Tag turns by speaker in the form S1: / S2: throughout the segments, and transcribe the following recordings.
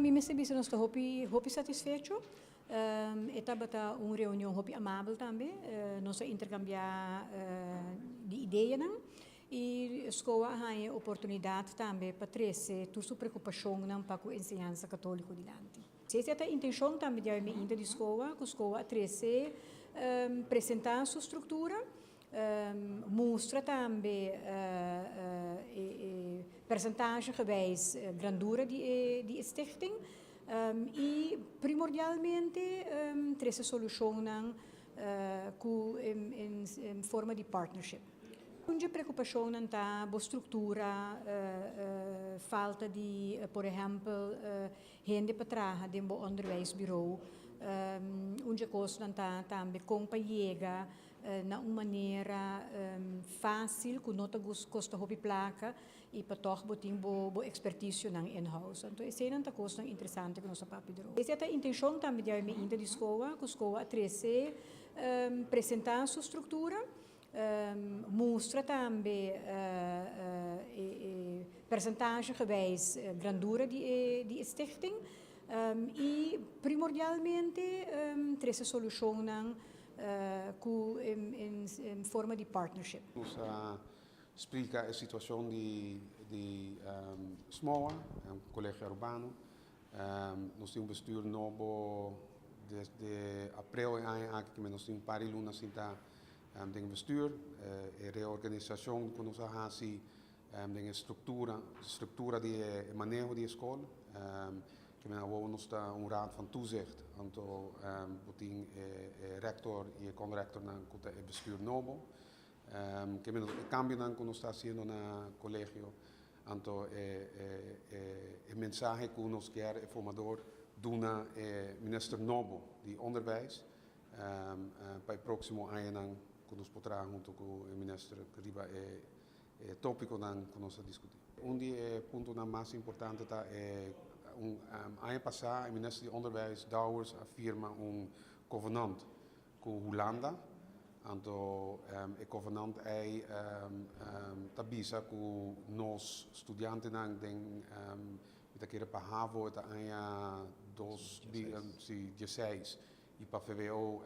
S1: Mi mester bisa nos ta hopi hopi satisfecho. E tabata un reunion hopi amabel tambe. Nos a intercambia di ideanan y SKOA a haña oportunidad tambe pa trece tur su preocupacionnan pa cu enseñansa catolico dilanti. Esey ta e intencion tambe di mi inter di SKOA, cu SKOA a trece, presenta su structura, mustra tambe percentagegewijs grandura di stichting y primordialmente trece solucionnan cu den forma di partnership. Un preocupacion ta bo structura, falta di, por ehempel, hende pa traha den bo onderwijsbureau. Un cos ta tambe con pa yega na un manera facil, cu no ta costa hopi placa, y pa toch bo tin bo expertise nan in-house. Anto, esey ta cos interesante cu nos a papia. Esey ta e intencion tambe di mi inter di SKOA, cu SKOA a trece, presenta su structura, mustra tambe percentagegewijs grandura di stichting y primordialmente trece solucionnan cu den forma di partnership.
S2: Nos a splica e situacion di SMOA, un Colegio Arubano. Nos tin un bestuur nobo desde april aki, cu nos tin un par di luna asina den bestuur. E reorganisacion cu nos a haci den structura di maneho di scol. Cu nos ta un raad van toezicht, anto tin e rector y e conrector nan cu e bestuur nobo. Cu e cambio cu nos ta haciendo na colegio, anto e mensahe cu nos kier e formador duna e minister nobo di onderwijs pa e proximo aña cu nos por traha hunto cu e minister riba e topico nan cu nos a discuti. Un di e puntonan mas importante ta aña pasa e minister di onderwijs Dowers a firma un convenant cu Hulanda. Anto e convenant ey ta bisa cu nos studiantenan den ta kere pa HAVO ta aña 2016 y pa VWO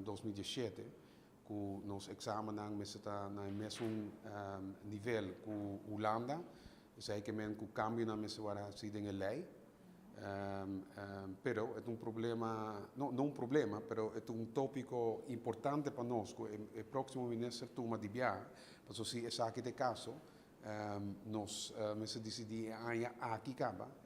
S2: 2017 cu nos examennan mester ta na mesun nivel cu Hulanda. Esey kiermen cu cambionan mester wordo haci den ley. Pero e un problema, no un problema, pero e un topico importante pa nos, cu e proximo minister tuma di biaha, pasobra si esaki ta e caso, nos mester dicidi aña aki caba.